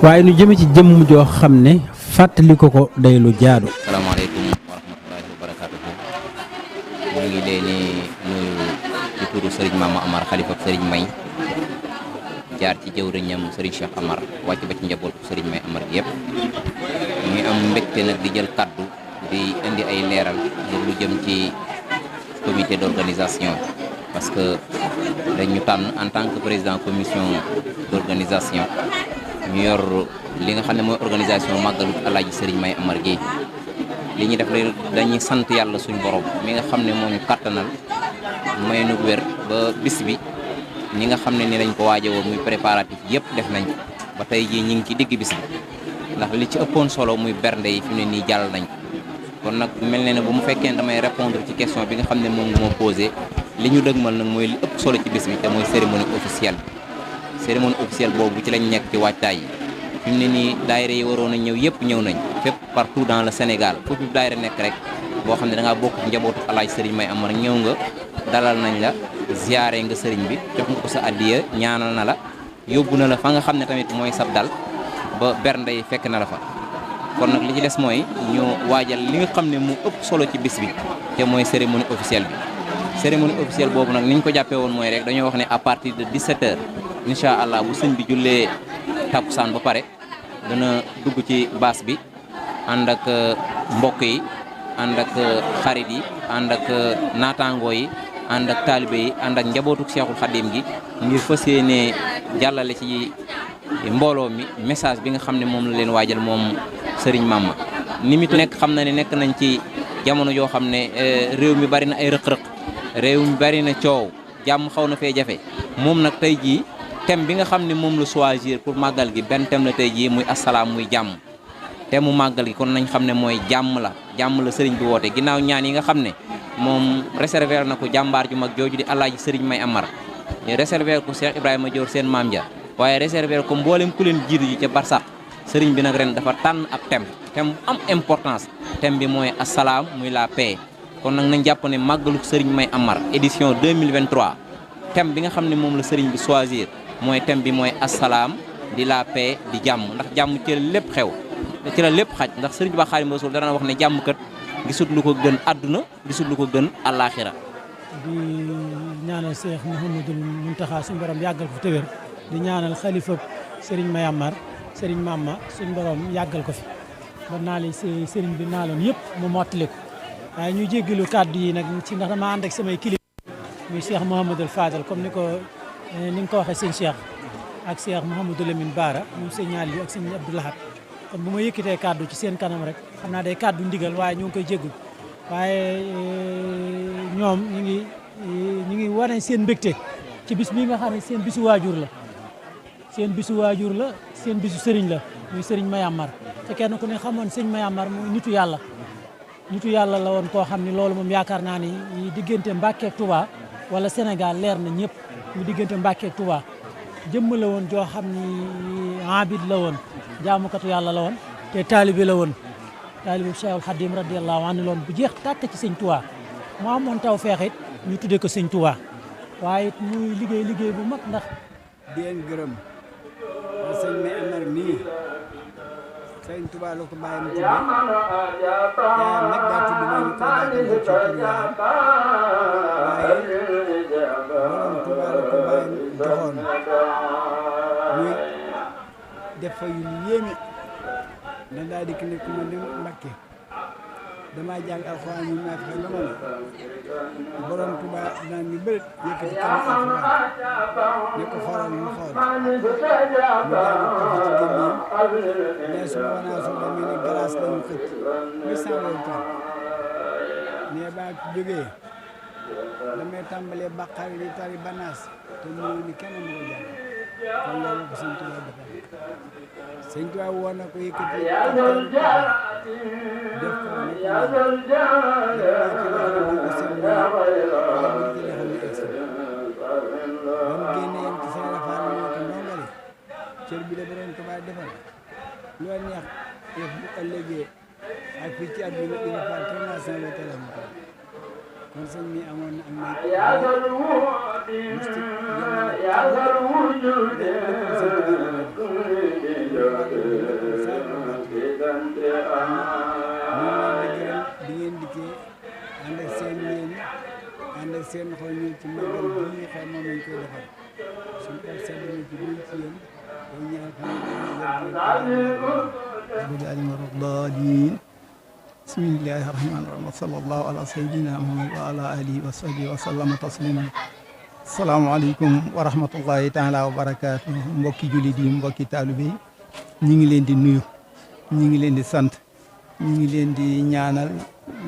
waaye nu jëme ci jëmm joo xam ne fàttali ko day lu jaadu. salaamaaleykum wa rahmatullahi wa barakaatuhu. ñu ngi leen di nuyu ci turu Serigne Mama Amar xalifa Serigne May jaar ci jëwriñam Serigne Cheikh Amar wàcc ba ci njabootu Serigne May Amar gi yëpp ñu am mbégte nag di jël kaddu di indi ay leeral ngir lu jëm ci comité d'organisation parce que dañu tànn en tant que président commission d'organisation ñu yor li nga xam ne mooy organisation màggalu Alaaji Serigne May Amar gi li ñuy def dañuy sant yàlla suñu borom mi nga xam ne moo ñu kàttanal may nu wér ba bis bi ñi nga xam ne ni lañ ko waaje woon muy préparatif yëpp def nañ ba tey jii ñi ngi ci digg bis bi ndax li ci ëppoon solo muy bernde yi fi mu ne nii jàll nañ kon nag mel ne ne bu mu fekkee ne damay répondre ci question bi nga xam ne moom moo posé li ñu dëgmal nag mooy li ëpp solo ci bis bi te mooy cérémonie officielle bi cérémonie officielle boobu ci lañ nekk ci waajtaay yi fi mu ne nii daayira yi waroon a ñëw yëpp ñëw nañ fépp partout dans le Sénégal foofu daayira nekk rek boo xam ne da ngaa bokk ci njabootu Alaaji Serigne May Amar ñëw nga dalal nañ la ziyaare nga sëriñ bi jox nga ko sa addiya ñaanal na la yóbbu na la fa nga xam ne tamit mooy sab dal ba bernde yi fekk na la fa kon nag li ci des mooy ñu waajal li nga xam ne mu ëpp solo ci bis bi te mooy cérémonie officielle bi cérémonie officielle boobu nag ni ñu ko jàppee woon mooy rek dañoo wax ne à partir de 17h incha allah bu sëñ bi jullee takkusaan ba pare dana dugg ci baas bi ànd ak mbokk yi ànd ak xarit yi ànd ak naataangoo yi ànd ak taalibe yi ànd ak njabootu Cheikhul Khadim gi ngir fas yéene jàllale ci mbooloo mi message bi nga xam ne moom la leen waajal moom Serigne Mama ni mi nekk xam na ne nekk nañ ci jamono yoo xam ne réew mi bari na ay rëq-rëq réew mi bari na coow jàmm xaw na fee jafe moom nag tey jii thème bi nga xam ne moom la choisir pour màggal gi benn thème la tey jii muy asalaam muy jàmm te mu màggal gi kon nañ xam ne mooy jàmm la Serigne bi woote ginnaaw ñaan yi nga xam ne moom réserver na ko jàmbaar ju mag jooju di Alaaji Serigne May Amar réserver ko Cheikh Ibrahima Dior seen maam ja waaye réserver ko mboolem ku leen jiitu ji ca barsax Serigne bi nag ren dafa tànn ab thème bu am importance thème bi mooy asalaam muy la paix kon nag nañ jàpp ne màggalu Serigne May Amar édition 2023 thème bi nga xam ne moom la Serigne bi choisir mooy thème bi mooy asalaam di la paix di jàmm ndax jàmm ci la lépp xew ci la lépp xaj ndax Serigne Ba Xaadimu Rasuul dana wax ne jàmm kat gisut lu ko gën àdduna gisut lu ko gën àllaaxira di ñaanal Cheikh Mouhamadul Mountakha suñu borom yàggal ko fi wér di ñaanal xalifa Serigne May Amar Serigne Mama suñu borom yàggal ko fi ba naa leen Serigne bi naaloon yëpp mu mottali ko waaye ñu jéggalu kàddu yi nag ci ndax dama ànd ak samay kilifa muy Cheikh Mouhamadul Fadal comme ni nga ko waxee sëñ Cheikh ak Cheikh Mouhamadou Lamine Bara moom sëñ Aliou ak sëñ Abdou Lahad kon bu ma yëkkatee kàddu ci seen kanam rek xam naa day kàddu ndigal waaye ñu ngi koy jéggul waaye ñoom ñu ngi wane seen mbégte ci bis bii nga xam ne seen bisu waajur la seen bisu sëriñ la muy sëriñ May Amar te kenn ku ne xamoon sëñ May Amar muy nitu yàlla la woon koo xam ne loolu moom yaakaar naa ni diggante Mbàkke ak Touba wala Sénégal leer na ñëpp mu diggante Mbàkke ak Touba jëmm la woon joo xam ni abid la woon jaamukatu yàlla la woon te taalibe la woon taalibe Cheikhul Khadim radiyallahu anhu loon bu jeex tàkk ci sëñ Touba mu amoon taw feex it ñu tuddee ko sëñ Touba waaye it muy liggéey bu mag ndax di leen gërëm sëñ May Amar mii sëñ Touba la ko bàyyam tudde yaayam nag daa tudd ma ñu ko daatal ci tur yaayam waaye borom Touba la ko bàyyam joxoon muy def fa yu yéeme da daa dikk ne ku ma dem Mbakke damaa jàng alxuraan ñu naa fexe ba ma ne borom Touba daan ni bëri yëkkati kenn alxuraan ne ko xoolal mu xool mu jàng kafe ci gémmiñam mais su ma wanaa su demee ne glace lañu xëcc muy sàngal taal mais baa jógee damay tàmbalee baqar di tari banaas te mënul ni kenn mu ko jàng kon loolu ko sëñ Touba defal sëñ Touba woo na ko yëkkati def ko ne cër bi la borom Touba defal loo neex def bu ëllëgee ak fii ci àdduna dina faal tellement la telam kon sëñ mi amoon na ak may di ngeen dikkee ànd ak seen yéene ànd ak seen xol ñëw ci magal bi nga xam moom lañ koy defal suñu xol sedd na ci biir ci yéen day ñaan xam bismillahi rahmani rahim wa sallallahu ala sayyidina muhammad wa ala alihi wa sahbihi wa sallama tasliman asalaamaaleykum wa rahmatullahi taala wa barakaatu mbokki jullit yi mbokki taalibe yi ñu ngi leen di nuyu ñu ngi leen di sant ñu ngi leen di ñaanal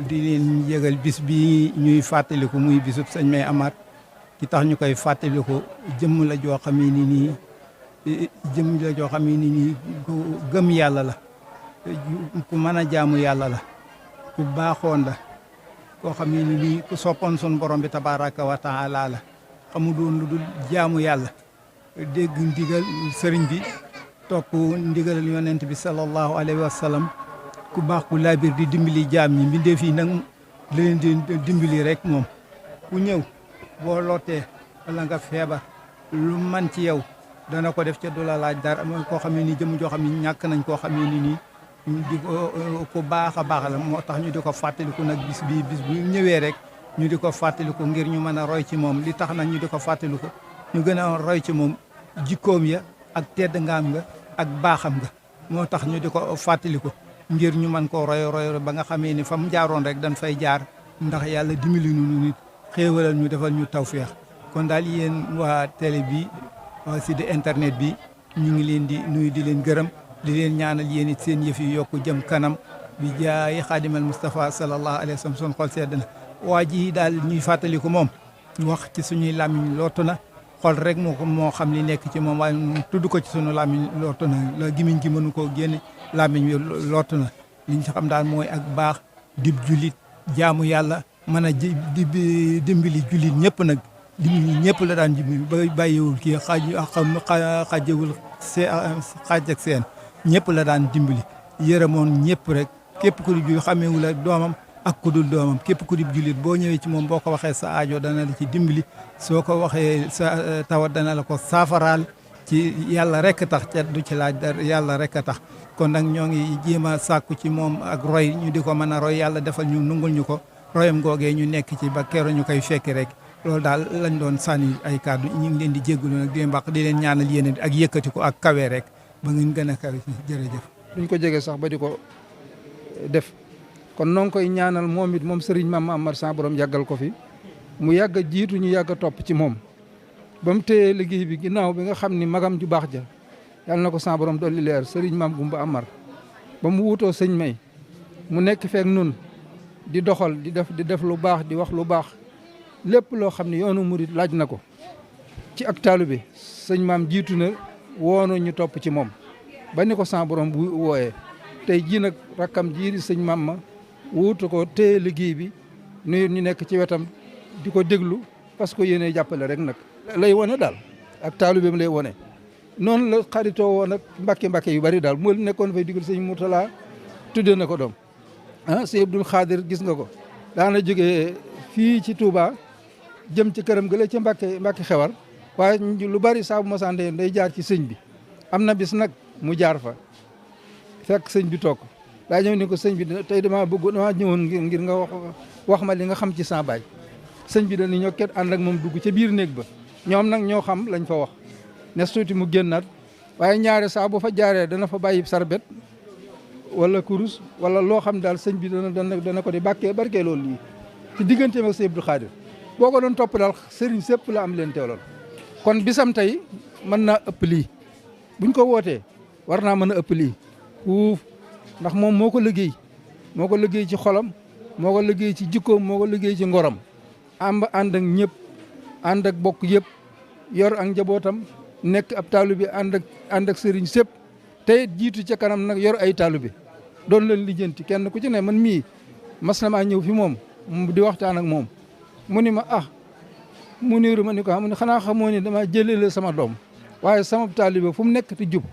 di leen yëgal bis bi ñuy fàttaliku muy bisub sëñ May Amar ki tax ñu koy fàttaliku jëmm la joo xam ne nii jëmm la joo xam ne nii ku gëm yàlla la ku mën a jaamu yàlla la ku baaxoon la koo xam ne nii ku soppoon sun borom bi tabaraka wa taala la xamu doon lu dul jaamu yàlla dégg ndigal sëriñ bi topp ndigal yonent bi sallallahu alayhi wa sallam ku baax ku laabir di dimbali jaam ñi mbindeef yi nag leen di dimbali rek moom ku ñëw boo lottee wala nga feebar lu man ci yow dana ko def ca du la laaj dara koo xam ne nii jëm joo xam ne ñàkk nañ koo xam ne nii di ko baax a baax la moo tax ñu di ko fàttaliku nag bis bu ñëwee rek ñu di ko fàttaliku ngir ñu mën a roy ci moom li tax nag ñu di ko fàttaliku ñu gën a roy ci moom jikkoom ya ak tedd ngaam nga ak baaxam nga moo tax ñu di ko fàttaliku ngir ñu mën koo roy ba nga xamee ni fa mu jaaroon rek dañ fay jaar ndax yàlla dimbali nu nit xéewalal ñu defal ñu tawféex kon daal yéen waa télé bi waa site internet bi ñu ngi leen di nuyu di leen gërëm di leen ñaanal yéen it seen yëf yi yokku jëm kanam bi jaay xaadimal Mustafa sallallahu alayhi wa sallam son xol sedd na waa ji daal ñuy fàttaliku moom wax ci suñuy làmmiñ lottu na xol rek moo xam li nekk ci moom waaye tudd ko ci sunu làmmiñ lottu na la gimiñ gi mënu koo génne làmmiñ wi lottu na liñ ci xam daal mooy ak baax dib jullit jaamu yàlla mën a dimbali jullit ñëpp nag dimbali ñëpp la daan dimbali ba bàyyiwul kii xaajewul xaaj ak seen ñëpp la daan dimbali yërëmoon ñëpp rek képp ku di jullit xameewul ak doomam ak ku dul doomam képp ku di jullit boo ñëwee ci moom boo ko waxee sa aajo dana la ci dimbali soo ko waxee sa tawat dana la ko saafaraal ci yàlla rek tax ca du ci laaj dara yàlla rek a tax kon nag ñoo ngi jéem a sàkku ci moom ak roy ñu di ko mën a roy yàlla defal ñu nungul ñu ko royam googee ñu nekk ci ba keroog ñu koy fekki rek loolu daal lañ doon sànni ay kàddu ñu ngi leen di jéggalu nag di leen baax di leen ñaanal yéen ak yëkkati ko ak kawe rek ba ngeen gën a kawe jërëjëf. duñ ko jege sax ba di ko def kon noo ngi koy ñaanal moom it moom Serigne Mame Amar sa borom yàggal ko fi mu yàgg a jiitu ñu yàgg a topp ci moom ba mu téye liggéey bi ginnaaw bi nga xam ni magam ju baax ja yàlla na ko sa borom dolli leer Serigne Mame Goumba Amar ba mu wutoo sëñ May mu nekk feek nun di doxal di def lu baax di wax lu baax lépp loo xam ne yoonu murit laaj na ko ci ak taalibe sëñ maam jiitu na woonu ñu topp ci moom ba ni ko sa borom bu wooyee tey jii nag rakkam jii di sëñ maam ma wuutu ko téye liggéey bi nuyu ñu nekk ci wetam di ko déglu parce que yéene jàppale rek nag lay wone daal ak taalibeem lay wone noonu la xaritoo woon ak mbàkke yu bari daal mu nekkoon fay digal sëñ Mourtala tudde na ko doom sëñ Abdul Xaadir gis nga ko daana jógee fii ci Touba jëm ci këram gële ca Mbàkke xewar waaye lu bari saa bu ma sànde day jaar ci sëñ bi am na bis nag mu jaar fa fekk sëñ bi toog daa ñëw ni ko sëñ bi tey damaa ñëwoon ngir nga wax ma li nga xam ci sa baay sëñ bi dañu ñoo ket ànd ak moom dugg ca biir néeg ba ñoom nag ñoo xam lañ fa wax nes tuuti mu génnaat waaye ñaare saa bu fa jaaree dana fa bàyyi sarbet wala kurus wala loo xam daal sëñ bi dana ko di barkee loolu lii ci digganteem ak sëñ Abdou Khadir boo ko doon topp daal sëriñ sépp la am leen teewloon kon bisam tey mën naa ëpp lii buñ ko wootee war naa mën a ëpp lii fuuf ndax moom moo ko liggéey ci xolam moo ko liggéey ci jikkoom moo ko liggéey ci ngoram ànd ak ñëpp ànd ak bokk yëpp yor ak njabootam nekk ab taalibe ànd ak sëriñ sépp tey jiitu ca kanam nag yor ay taalibe doon leen lijjanti kenn ku ci ne man mii mas na maa ñëw fi moom di waxtaan ak moom mu ni ma mu niiru ma ni ko mu ne xanaa xamoo ni dama jëlele sama doom waaye sama taalibe fu mu nekk ti jub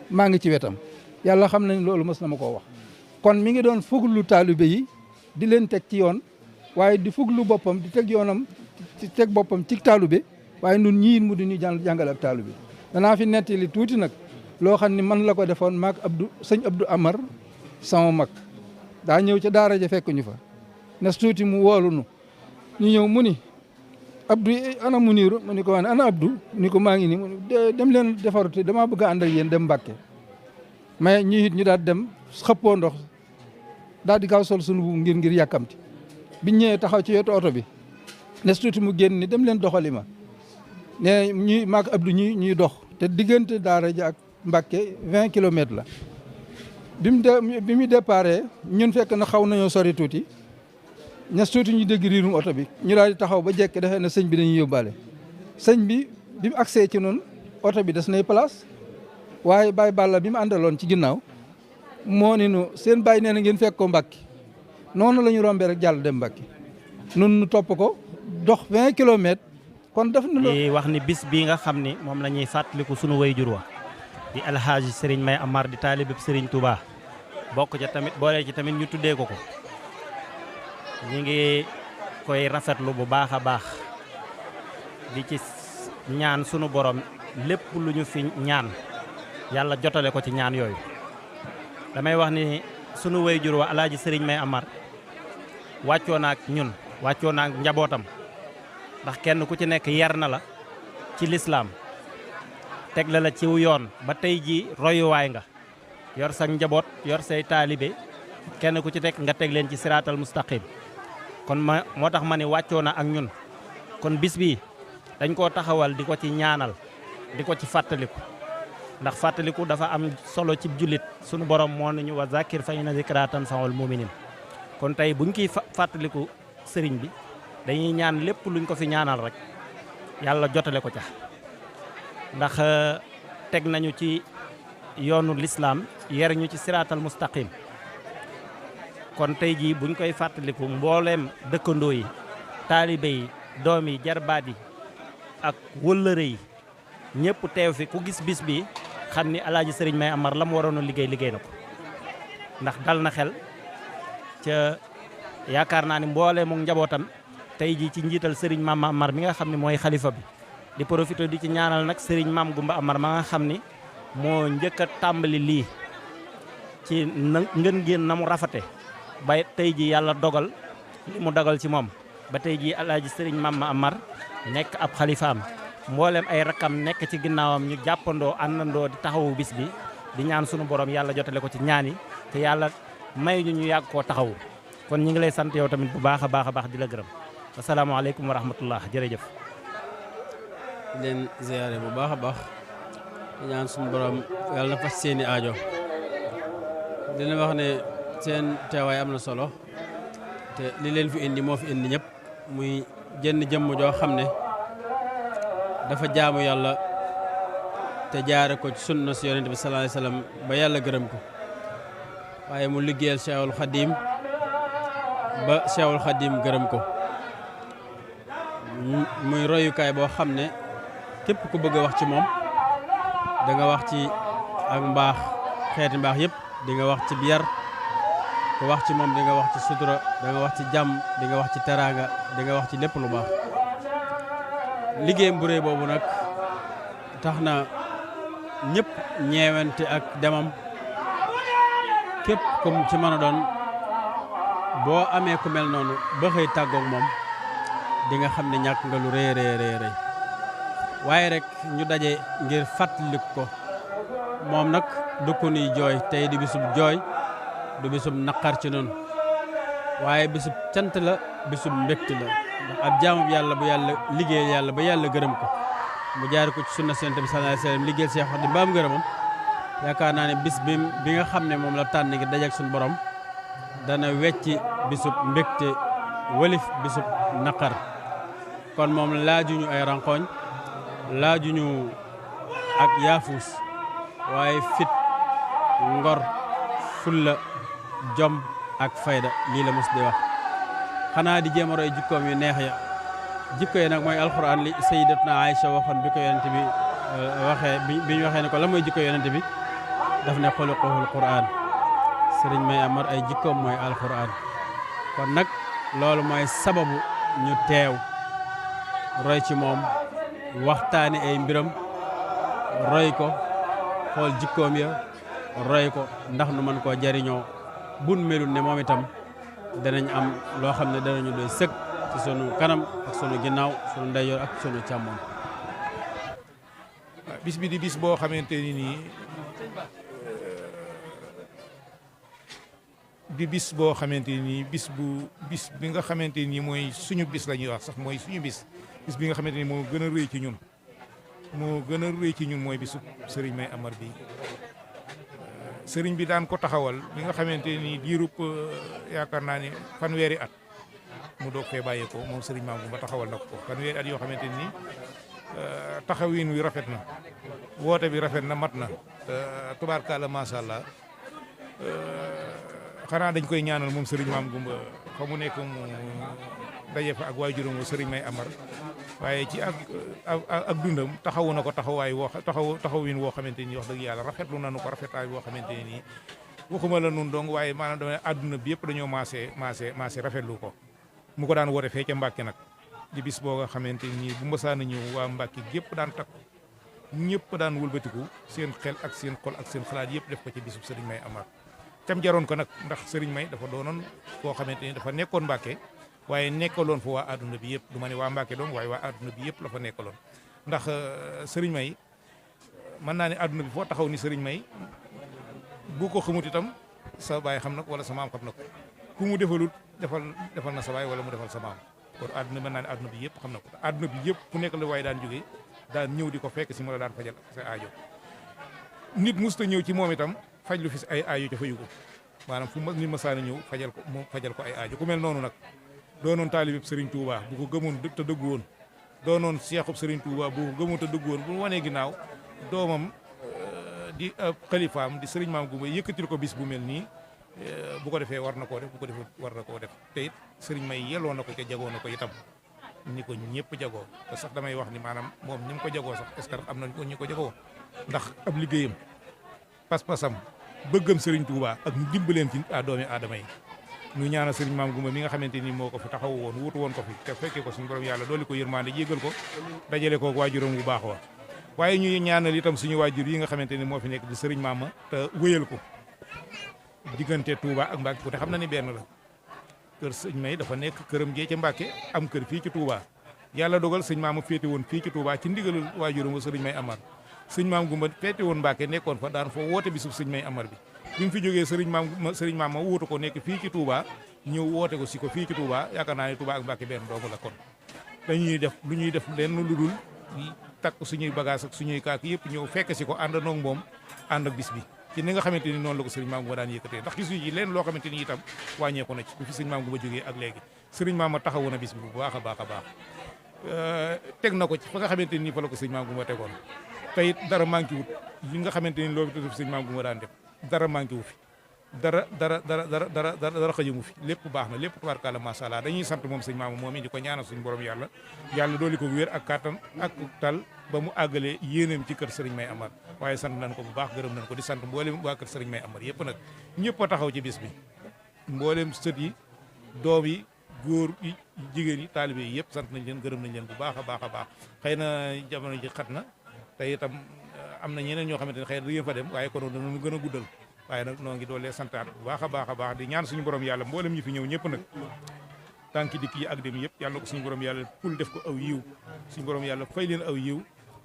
maa ngi ci wetam yàlla xam na ni loolu mas na ma koo wax kon mi ngi doon fuglu taalibe yi di leen teg ci yoon waaye di fuglu boppam di teg yoonam ci teg boppam ci taalibe waaye nun ñiin mu di ñu jàngale ak taalibe danaa fi nettali tuuti nag loo xam ne man la ko defoon maag sëñ Abdou Amar sama mag daa ñëw ca daara ja fekk ñu fa nes tuuti mu woolu nu ñu ñëw mu ni Abdou ana Muniru mu ni ko wane ana Abdou ni ko maa ngi ni mu dem leen defarute damaa bëgg a ànd ak yéen dem Mbàkke mais ñu it ñu daal dem xëppoo ndox daal di gaaw sol sunu bu ngir yàkkamti biñ ñëwee taxaw ci wetu oto bi nes tuuti mu génn ni dem leen doxali ma ne ñuy maag Abdou ñuy dox te diggante daara ja ak Mbàkke 20 kilomètres la bi mu déparé ñun fekk na xaw nañoo sori tuuti nes tuuti ñu dégg riirum oto bi ñu daal di taxaw ba jekk defee na sëñ bi dañuy yóbbaale sëñ bi mu agsee ci noonu oto bi des nay place waaye Baye Balla bi mu àndaloon ci ginnaaw moo ni nu seen bàyyi nee na ngeen fekk ko Mbàkke noonu la ñu rombee rek jàll dem Mbàkke nun nu topp ko dox 20 kilomètres kon daf na di wax ni bis bii nga xam ni moom la ñuy fàttaliku sunu wayjur wa di alhaaji Serigne May Amar di taalibeb Serigne Touba bokk ca tamit boole ci tamit ñu tuddee ko ñu ngi koy rafetlu bu baax a baax di ci ñaan sunu borom lépp lu ñu fi ñaan yàlla jotale ko ci ñaan yooyu damay wax ni sunu wayjur wa alhaaji Serigne May Amar wàccoo na ak ñun wàccoo na ak njabootam ndax kenn ku ci nekk yar na la ci lislaam teg la ciw yoon ba tey ji royuwaay nga yor sa njaboot yor say taalibe kenn ku ci nekk nga teg leen ci siraatal mustaqim kon moo tax ma ne wàccoo na ak ñun kon bis bi dañ koo taxawal di ko ci ñaanal di ko ci fàttaliku ndax fàttaliku dafa am solo ci jullit sunu borom moo nañu wa zakir fa inna zikra tanfa'ul mu'minin kon tey buñ kiy fàttaliku sëriñ bi dañuy ñaan lépp luñ ko fi ñaanal rek yàlla jotale ko ca ndax teg nañu ci yoonu lislaam yer ñu ci siraatal mustaqim kon tey jii buñ koy fàttaliku mbooleem dëkkandoo yi taalibe yi doom yi jarbaat yi ak wëllëre yi ñëpp teew fi ku gis bis bi xam ni alaaji Sëriñ May Amar la mu waroon a liggéey na ko ndax dal na xel ca yaakaar naa ni mbooleem mu njabootam tey jii ci njiital sëriñ Mame Amar mi nga xam ne mooy xalifa bi di profité di ci ñaanal nag sëriñ Mame Goumba Amar ma nga xam ni moo njëkk a tàmbali lii ci ngën génn na mu rafete ba tey jii yàlla dogal li mu dogal ci moom ba tey jii alaaji sëriñ Mame Amar nekk ab xalifaam mboolem ay rakkam nekk ci ginnaawam ñu jàppandoo àndandoo di taxawu bis bi di ñaan sunu borom yàlla jotale ko ci ñaan yi te yàlla may ñu yàgg koo taxawu kon ñi ngi lay sant yow tamit bu baax a baax di la gërëm asalaamaaleykum wa rahmatullah jërëjëf. leen ziyaare bu baax a baax di ñaan suñu borom yàlla na fas seeni aajo dina wax ne seen teewaay am na solo te li leen fi indi moo fi indi ñëpp muy jënn jëmm joo xam ne dafa jaamu yàlla te jaare ko ci sunna si yonent bi sallallahu alayhi wasallam ba yàlla gërëm ko waaye mu liggéeyal Cheikhul Khadim ba Cheikhul Khadim gërëm ko muy royukaay boo xam ne képp ku bëgg a wax ci moom da nga wax ci ak mbaax xeeti mbaax yëpp di nga wax ci biyar ku wax ci moom di nga wax ci sutura da nga wax ci jàmm di nga wax ci teraanga di nga wax ci lépp lu baax liggéeyam bu réy boobu nag tax na ñëpp ñeewante ak demam képp comme ci mën a doon boo amee ku mel noonu ba xëy tàggoog moom di nga xam ne ñàkk nga lu rëy waaye rek ñu daje ngir fàttaliku ko moom nag du ko nuy jooy tey di bisub jooy du bisub naqar ci noonu waaye bisub cant la bisub mbégte la ndax ab jaamub yàlla bu yàlla liggéeyal yàlla ba yàlla gërëm ko mu jaar ko ci sunna Yonent bi sallallahu alayhi wasallam liggéeyal Cheikh Xaadim ba am gërëmam yaakaar naa ne bis bi nga xam ne moom la tànn ngir daje ak suñu borom dana wecci bisub mbégte walif bisub naqar kon moom laajuñu ay ranqooñ laajuñu ak yaafuus waaye fit ngor fulla jom ak fayda lii la mos di wax xanaa di jéem a roy jikkoom yu neex ya jikko yi nag mooy alxuraan li sayyidatuna Aïcha waxoon bi ko yonent bi waxee bi ñu waxee ne ko la mooy jikko yonent bi daf ne xuluquhul quraan sëriñ May Amar ay jikkoom mooy alxuraan kon nag loolu mooy sababu ñu teew roy ci moom waxtaane ay mbiram roy ko xool jikkoom ya roy ko ndax nu mën koo jariñoo bun melul ne moom itam danañ am loo xam ne danañu doy sëkk ci sunu kanam ak sunu ginnaaw sunu ndeyjoor ak sunu càmmoñ. bis bi di bis boo xamante ni nii di bis boo xamante ni bis bi nga xamante ni mooy suñu bis la ñuy wax sax mooy suñu bis bi nga xamante ni moo gën a rëy ci ñun mooy bisu sëriñ May Amar bi sëriñ bi daan ko taxawal bi nga xamante ni diirub yaakaar naa ni fanweeri at mu doog fee bàyyeekoo moom sëriñ Maam Gumba taxawal na ko fanweeri at yoo xamante ni taxawin wi rafet na woote bi rafet na mat na tubaarkàlla macha allah xanaa dañ koy ñaanal moom sëriñ Maam Gumba fa mu nekk mu daje fa ak waajuram wa sëriñ May Amar waaye ci ak dundam taxawu na ko taxawin woo xamante ni wax dëgg yàlla rafetlu nañu ko rafetaay boo xamante ni waxuma la nun dong waaye maanaam dama àdduna bi yëpp dañoo maase rafetlu ko mu ko daan woote fee ca Mbàkke nag di bis boo nga xamante ni bu mbasaan a ñëw waa Mbàkke gépp daan takku ñëpp daan wëlbatiku seen xel ak seen xol ak seen xalaat yëpp def ko ci bisub sëriñ May Amar tam jaroon ko nag ndax sëriñ May dafa doonoon koo xamante ni dafa nekkoon Mbàkke waaye nekkaloon fa waa àdduna bi yëpp du ma ne waa Mbàkke doom waaye waa àdduna bi yëpp la fa nekkaloon ndax sëriñ May mën naa ne àdduna bi foo taxaw ni sëriñ May bu ko xamut itam sa baay xam na ko wala sa maam xam na ko ku mu defal na sa baay wala mu defal sa maam kon àdduna mën naa ne àdduna bi yëpp xam na ko àdduna bi yëpp fu nekk la waaye daan jógee daan ñëw di ko fekk si mu la daan fajal sa aajo nit musta ñëw ci moom itam faj lu fi ay aajo ca fayu ko maanaam fu nit ma saana ñëw fajal ko ay aajo ku mel noonu nag doonoon taalibeb Serigne Touba bu ko gëmoon te dëggu woon doonoon seexub Serigne Touba bu ko gëmoon te dëggu woon bu mu wanee ginnaaw doomam di xalifaam di Serigne Maam Gumba yëkkatil ko bis bu mel nii bu ko defee war na koo def bu ko defee war na koo def te it Serigne May yelloo na ko ca jagoo na ko itam ni ko ñëpp jagoo te sax damay wax ni maanaam moom ni mu ko jagoo sax est-ce que am na ñu ko jagoo ndax ab liggéeyam pas-pasam bëggam Serigne Touba ak dimbaleem ci doomi aadama yi ñu ñaanal Serigne Maam Gumba mi nga xamante ni moo ko fi taxaw woon wuutu woon ko fi te fekkee ko suñu borom yàlla dooli ko yërmande jégal ko dajale ko waajuram bu baax wa waaye ñuy ñaanal itam suñu waajur yi nga xamante ni moo fi nekk di Serigne Mama te wéyal ko diggante Touba ak Mbacke ku te xam na ni benn la kër sëñ May dafa nekk këram jee ca Mbacke am kër fii ci Touba yàlla dogal sëñ Mama féete woon fii ci Touba ci ndigalul waajuram wa Serigne May Amar sëñ Maam Gumba féete woon Mbacke nekkoon fa daan foo woote bi suuf sëñ May Amar bi mu fi jógee Serigne Mama wuutu ko nekk fii ci Touba ñëw woote ko si ko fii ci Touba yaakaar naa ne Touba ak Mbacke benn doomu la kon dañuy def lu ñuy def lenn lu dul takk suñuy bagage ak suñuy kaak yëpp ñëw fekk si ko ànd noog moom ànd ak bis bi ci ni nga xamante ni noonu la ko Serigne Maam Gumba daan yëkkatee ndax gisuñu ci leen loo xamante ni itam wàññeeku na ci bu fi Serigne Maam Gumba jógee ak léegi Serigne Mama taxawu na bis bi bu baax a baax a baax teg na ko ci fa nga xamante ni fa la ko Serigne Maam Gumba tegoon te it dara manqué wut li nga xamante ni loolu def Serigne Maam Gumba daan def dara manqué wu fi dara xëjumu fi lépp baax na lépp tubaarkàlla macha allah dañuy sant moom sëñ Maama moom di ko ñaanal suñu borom yàlla dooli ko wér ak kàttan ak tal ba mu àggalee yéeneem ci kër Serigne May Amar waaye sant nañ ko bu baax gërëm nañ ko di sant mboolem waa kër Serigne May Amar yëpp nag ñëpp a taxaw ci bis bi mboolem sët yi doom yi góor yi jigéen yi taalibe yi yëpp sant nañ leen gërëm nañ leen bu baax a baax a baax xëy na jamono ji xat na te itam am na ñeneen ñoo xamante ne xëy na du ngeen fa dem waaye konoon danañu gën a guddal waaye nag noo ngi doolee santaat bu baax a baax di ñaan suñu borom yàlla mboolem ñi fi ñëw ñëpp nag tànki dikk yi ak dem yëpp yàlla ko suñu borom yàlla pul def ko aw yiw suñu borom yàlla fay leen aw yiw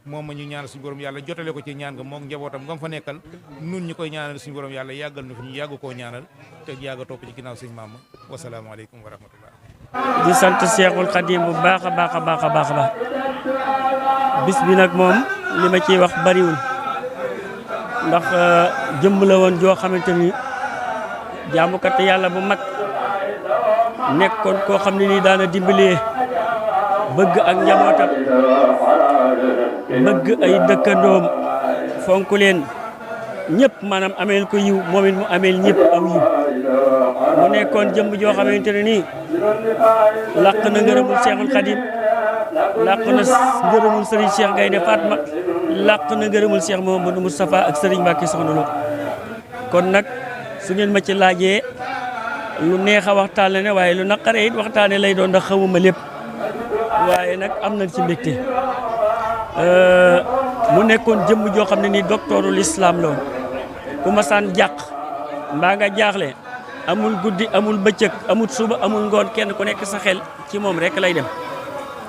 moom ma ñu ñaanal suñu borom yàlla jotale ko ci ñaan nga moom njabootam nga fa nekkal nun ñi koy ñaanal suñu borom yàlla yàggal na fi ñu yàgg koo ñaanal te yàgg a topp ci ginnaaw sëñ Maama wasalaamaaleykum wa rahmatullah di sant Cheikhul Khadim bu baax a baax a baax a baax a baax bis bi nag moom li ma ciy wax bariwul ndax jëmb la woon joo xamante ni jaamukat yàlla bu mag nekkoon koo xam ne nii daana dimbalee bëgg ak njabootam bëgg ay dëkkandoom fonk leen ñëpp maanaam ameel ko yiw moom it mu ameel ñëpp aw yiw mu nekkoon jëmb joo xamante ne nii làq na ngërëmul Cheikhul Khadim làq na ngërëmul Serigne Cheikh Gaynde Fatma làq na ngërëmul Cheikh Mouhamadou Moustapha ak Serigne Mbacké Soxna Lo kon nag su ngeen ma ci laajee lu neex a waxtaane ne waaye lu naqare it waxtaane lay doon ndax xamuma lépp waaye nag am nañ ci mbégte mu nekkoon jëmm joo xam ne nii docteurul islam la woon ku masaan jàq mbaa nga jaaxle amul guddi amul bëccëg amul suba amul ngoon kenn ku nekk sa xel ci moom rek lay dem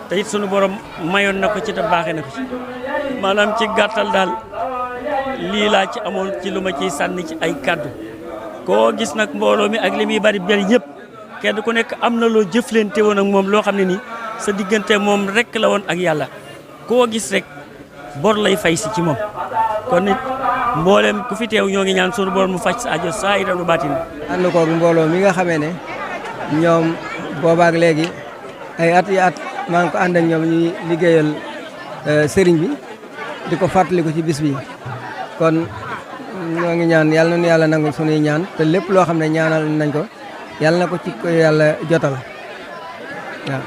te it sunu borom mayoon na ko ci te baaxee na ko ci maanaam ci gàttal daal lii laa ci amoon ci lu ma ciy sànni ci ay kàddu koo gis nag mbooloo mi ak li muy bari bari ñëpp kenn ku nekk am na loo jëflante woon ak moom loo xam ne nii sa diggante moom rek la woon ak yàlla koo gis rek bor lay fay si ci moom kon nit mboolem ku fi teew ñoo ngi ñaan sunu borom mu faj sa aajo saa yi dañu baatin. ànd koog mbooloo mi nga xamee ne ñoom boobaak léegi ay at yi at maa ngi ko ànd ak ñoom ñuy liggéeyal sëriñ bi di ko fàttaliku ci bis bi kon ñoo ngi ñaan yàlla na yàlla nangul sunuy ñaan te lépp loo xam ne ñaanal nañ ko yàlla na ko ci ko yàlla jotal waaw.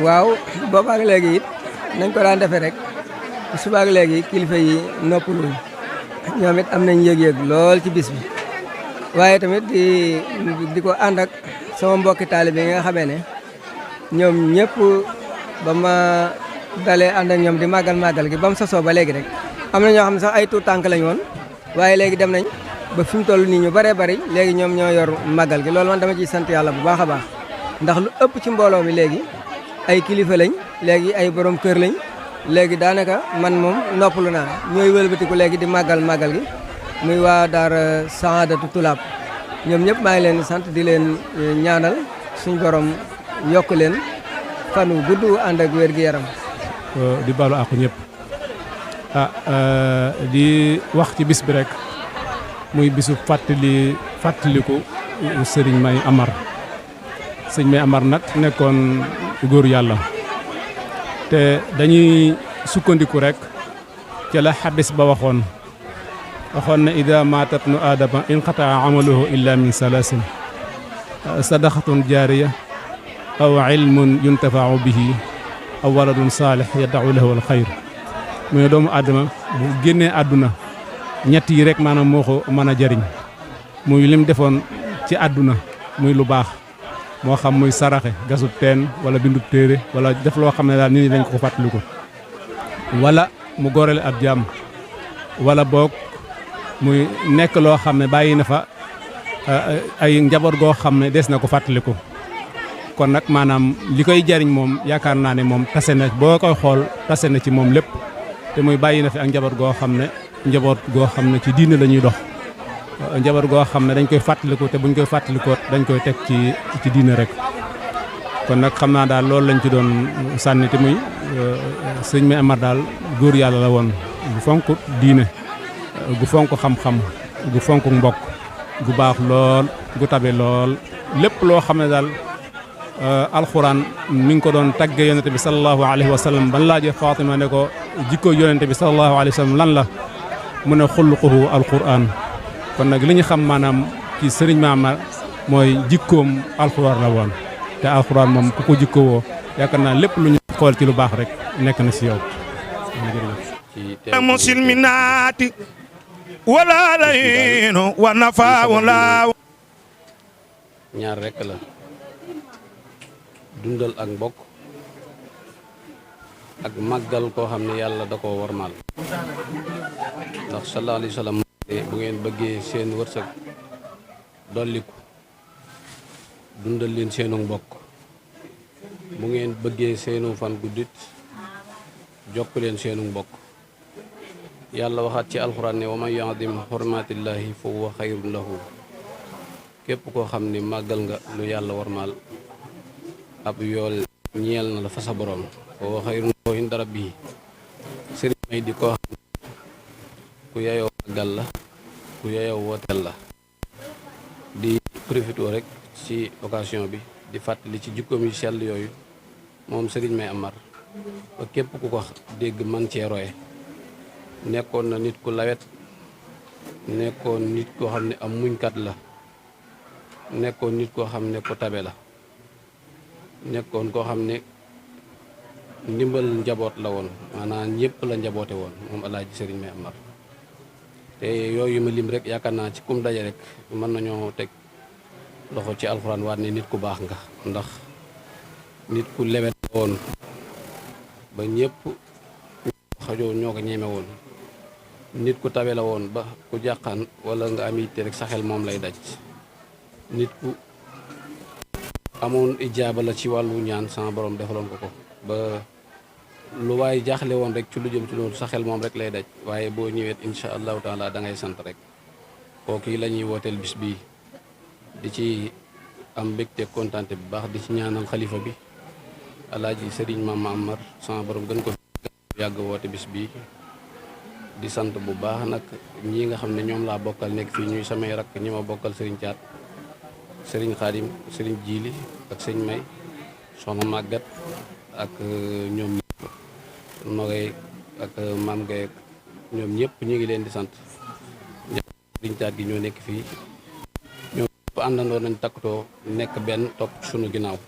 waaw boobaak léegi it nañ ko daan defee rek subaak léegi kilifa yi noppaluñ ñoom it am nañ yëg-yëg lool ci bis bi waaye tamit di ko ànd ak sama mbokki taalibe yi nga xamee ne ñoom ñëpp ba ma dalee ànd ak ñoom di màggal gi ba mu sosoo ba léegi rek am na ñoo xam ne sax ay tuut tànk lañ woon waaye léegi dem nañ ba fi mu toll nii ñu bëree bëri léegi ñoom ñoo yor màggal gi loolu man dama ciy sant yàlla bu baax a baax ndax lu ëpp ci mbooloo mi léegi ay kilifa lañ léegi ay borom kër lañ léegi daanaka man moom noppalu naa ñooy wëlbatiku léegi di màggal gi muy waa daara Saadatu Tulaab ñoom ñëpp maa ngi leen di sant di leen ñaanal suñ borom yokk leen fan wu gudd ànd ak wér gi yaram. di balu àqu ñëpp di wax ci bis bi rek muy bisu fàttaliku sëriñ May Amar sëriñ May Amar nag nekkoon góor yàlla te dañuy sukkandiku rek ca la xaddis ba waxoon ne ida maatat nu aadama inqataa amaluhu illa min salaasin sadaqatun jaariya aw ilmun yuntafau bihi aw waladun saalix yad'u lahu al xayr mu ne doomu aadama bu génnee àdduna ñett yi rek maanaam moo ko mën a jariñ muy lim defoon ci àdduna muy lu baax moo xam muy saraxe gasub teen wala bindub téere wala def loo xam ne daal nit ñi dañ ko fàttaliku wala mu gorele ab jaam wala boog muy nekk loo xam ne bàyyi na fa ay njaboot goo xam ne des na ko fàttaliku kon nag maanaam li koy jariñ moom yaakaar naa ne moom tase na boo koy xool tase na ci moom lépp te muy bàyyi na fi ak njaboot goo xam ne ci diine la ñuy dox njaboot goo xam ne dañ koy fàttaliku te buñ koy fàttalikoot dañ koy teg ci diine rek kon nag xam naa daal loolu lañ ci doon sànni te muy sëñ May Amar daal góor yàlla la woon gu fonk diine gu fonk xam-xam gu fonk mbokk gu baax lool gu tabe lool lépp loo xam ne daal alxuraan mi ngi ko doon tagge yonente bi sallallahu alayhi wa sallam ban laajee Fatima ne ko jikko yonente bi sallallahu alayhi wa sallam lan la mu ne xulquhu alxuraan kon nag li ñu xam maanaam ci sëriñ May Amar mooy jikkoom alxuraan la woon te alxuraan moom ku ko jikkowoo yaakaar naa lépp lu ñu xool ci lu baax rek nekk na si yow. musilminaati wala layno wa nafa wala ñaar rek la dundal ak mbokk ak màggal koo xam ne yàlla da koo warmaal ndax sallallahu alayhi wa sallam bu ngeen bëggee seen wërsëg dolliku dundal leen seenu mbokk bu ngeen bëggee seenu fan guddit jokk leen seenu mbokk yàlla waxaat ci alxuraan ne wa man ya'zim xurmaatillaahi fa huwa xayrun lahu képp koo xam ne màggal nga lu yàlla warmaal ab yool ñeel na la fa sa borom fa huwa xayrun lahu inda rabbihi sëriñ May di koo xam ku yayoo màggal la ku yayoo wooteel la di profité rek ci occasion bi di fàttali ci jikkoom yu sell yooyu moom sëriñ May Amar ba képp ku ko dégg man cee roye nekkoon na nit ku lawet nekkoon nit koo xam ne am muñkat la nekkoon nit koo xam ne ku tabe la nekkoon koo xam ne ndimbal njaboot la woon maanaam ñëpp la njaboote woon moom alaaji sëriñ May Amar te yooyu ma lim rek yaakaar naa ci kum daje rek mën nañoo teg loxo ci alxuraan waat ne nit ku baax nga ndax nit ku lewet woon ba ñëpp xajoo ñoo ko ñeme woon nit ku tabe la woon ba ku jàqaan wala nga am yitte rek sa xel moom lay daj nit ku amoon ijaaba la ci wàllu ñaan sama borom defaloon ko ba lu waaye jaaxle woon rek ci lu jëm ci loolu sa xel moom rek lay daj waaye boo ñëwee incha allahu taala da ngay sant rek kooku la ñuy wooteel bis bii di ci am mbégte kontaante bu baax di ci ñaanal xalifa bi alaaji sëriñ Mama Amar sama borom gën ko yàgg woote bis bii di sant bu baax nag ñii nga xam ne ñoom laa bokkal nekk fii ñuy samay rakk ñi ma bokkal sëriñ Caat sëriñ Xaadim sëriñ Jiili ak sëriñ May soxna Màggat ak ñoom ñëpp Nogay ak Maam Gay ñoom ñëpp ñu ngi leen di sant sëriñ Caat gi ñoo nekk fii ñoom ñëpp àndandoo nañ takkatoo nekk benn topp sunu ginnaaw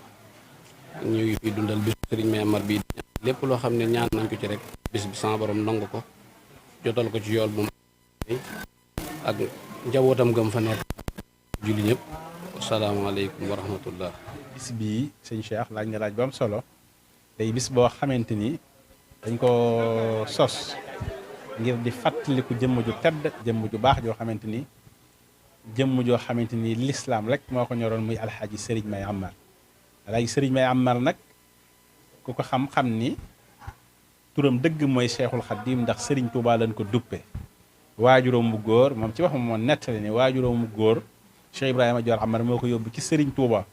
ñu ngi fi dundal bis sëriñ May Amar bii lépp loo xam ne ñaan nañ ko ci rek bis bi sama borom nangu ko jotal ko ci yool bu ak njabootam gëm fa nekk julli ñëpp asalaamaaleykum wa rahmatullah. bis bii sëñ Cheikh laaj nga laaj bu am solo tey bis boo xamante ni dañ ko sos ngir di fàttaliku jëmm ju tedd jëmm ju baax joo xamante ni jëmm joo xamante ni lislaam rek moo ko ñoroon muy alxaaji sëriñ May Amar alxaaji sëriñ May Amar nag ku ko xam-xam ni turam dëgg mooy Cheikhul Khadim ndax sëriñ Touba lañ ko duppe waajuróom mu góor moom ci waxam moo nettali ni waajuróom mu góor Cheikh Ibrahima Dior Amar moo ko yóbbu ci sëriñ Touba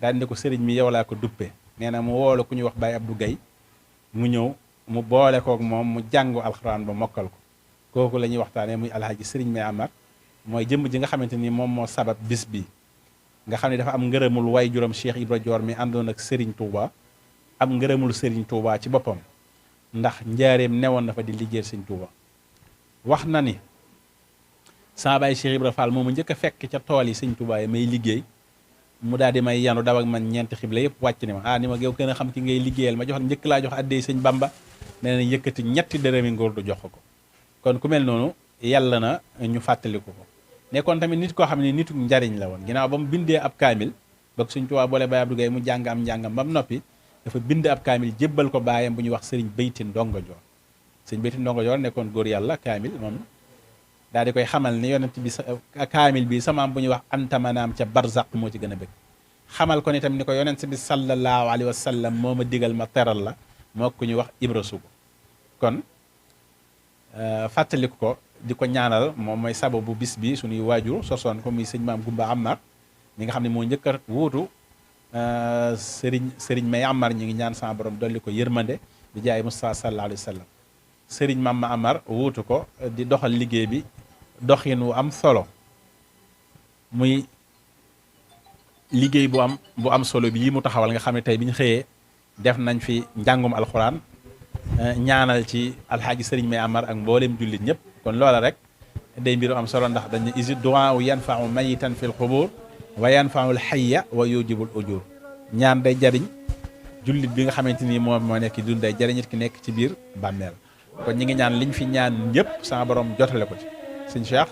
daal ne ko sëriñ mi yow laa ko duppe nee na mu woolu ku ñuy wax Baye Abdou Gaye mu ñëw mu boole kook moom mu jàngu alxuraan ba mokkal ko kooku la ñuy waxtaanee muy alxaaji sëriñ May Amar mooy jëmm ji nga xamante ni moom moo sabab bis bi nga xam ne dafa am ngërëmul way juróom Cheikh Ibra Dior mi àndoon ak sëriñ Touba am ngërëmul sëriñ Touba ci boppam ndax njaareem newoon na fa di liggéeyal sëriñ Touba wax na ni sama baay Cheikh Ibra Fall moomu njëkk a fekk ca tool yi sëriñ Touba yi may liggéey mu daal di may yanu daw ak man ñeenti xibla yëpp wàcc ni ma ni ma yow gën a xam ki ngay liggéeyal ma jox njëkk laa jox addee sëñ Bamba nee na yëkkati ñetti dërëmi ngóor du jox ko kon ku mel noonu yàlla na ñu fàttaliku ko nekkoon tamit nit koo xam ne nitu njariñ la woon ginnaaw ba mu bindee ab kaamil ba sëñ Touba boole Baye Abdou Gaye mu jàng am njàngam ba mu noppi dafa bind ab kaamil jébbal ko baayam bu ñuy wax sëriñ Beyti Ndongo Joor sëriñ Beyti Ndongo Joor nekkoon góor yàlla kaamil moom daal di koy xamal ni yonent bi kaamil bi sama am bu ñuy wax antamanaam ca barzaq moo ci gën a bëgg xamal ko ni tam ni ko yonent bi sallallahu alayhi wa sallam moo ma digal ma teral la moo ko ñuy wax Ibra Sugu kon fàttaliku ko di ko ñaanal moom mooy sababu bis bi suñuy waajur sosoon ko muy sëñ Maam Gumba Amar mi nga xam ne moo njëkk a wuutu sëriñ May Amar ñi ngi ñaan sama borom dolli ko yërmande di jaay Mustafa sallallahu alayhi wa sallam sëriñ Mama Amar wuutu ko di doxal liggéey bi doxin wu am solo muy liggéey bu am solo bi yi mu taxawal nga xam ne tey bi ñu xëyee def nañ fi njàngum alxuraan ñaanal ci alxaaji sëriñ May Amar ak mboolem jullit ñëpp kon loola rek day mbiru am solo ndax dañu isi du'a yanfa'u mayitan fil qubur wa yanfa'ul hayya wa yujibul ujur ñaan day jariñ jullit bi nga xamante ni moom moo nekk dund day jariñ nit ki nekk ci biir bàmmeel kon ñi ngi ñaan liñ fi ñaan ñëpp sama borom jotale ko ci sëñ Cheikh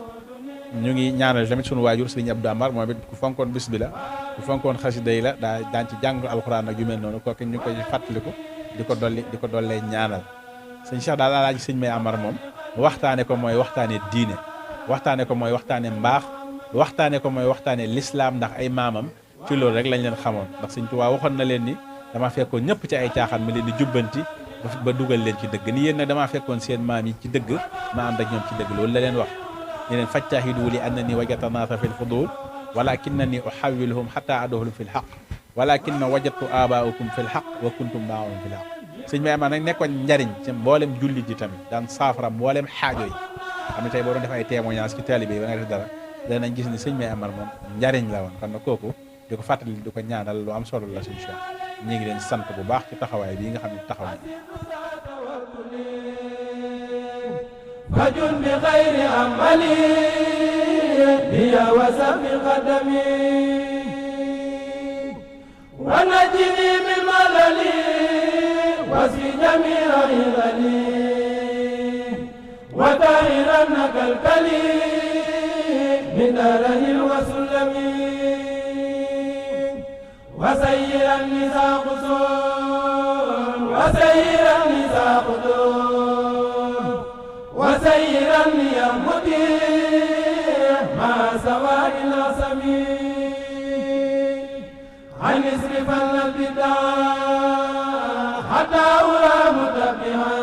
ñu ngi ñaanal tamit sunu waajur sëriñ Abdou Amar moom it ku fonkoon bis bi la ku fonkoon xasida yi la daan ci jàng alxuraan ak yu mel noonu kooku ñu koy fàttaliku di ko dollee ñaanal sëñ Cheikh daal alaaji sëñ May Amar moom waxtaane ko mooy waxtaane diine waxtaane ko mooy waxtaane mbaax waxtaane ko mooy waxtaane lislaam ndax ay maamam ci loolu rek lañ leen xamoon ndax sëñ Tuubaa waxoon na leen ni dama fekkoon ñëpp ci ay caaxaan ma leen di jubbanti ba dugal leen ci dëgg ni yéen nag damaa fekkoon seen maam yi ci dëgg ma ànd ak ñoom ci dëgg loolu la leen wax ñu leen fajtahidu li annani wajatanaata fi lfudul walakinnani uhawiluhum xata adohlu fi lxaq walakinna wajadtu abaukum fi lxaq wa kuntum maahum fi lxaq sëñ May Amar nag nekkoon njariñ ci mboolem jullit ji tamit daan saafara mboolem xaajo yi xam ne tey boo doon def ay témoignage ci taalibe yi ba nga def dara danañ gis ni sëñ May Amar moom njariñ la woon kon nag kooku di ko fàttali di ko ñaanal lu am solo la suñu Cheikh ñu ngi leen sant bu baax ci taxawaay bii nga xam ne taxaw na fajun bi xayri amali biya wasafi xadami wa najini min malali wasi jamii xali wa tahiran nakal kali وسيرا نساء قصور وسيرا نساء قدور وسيرا يمضي مع سواد الأسمين عن اسرف البدع حتى أرى متبعا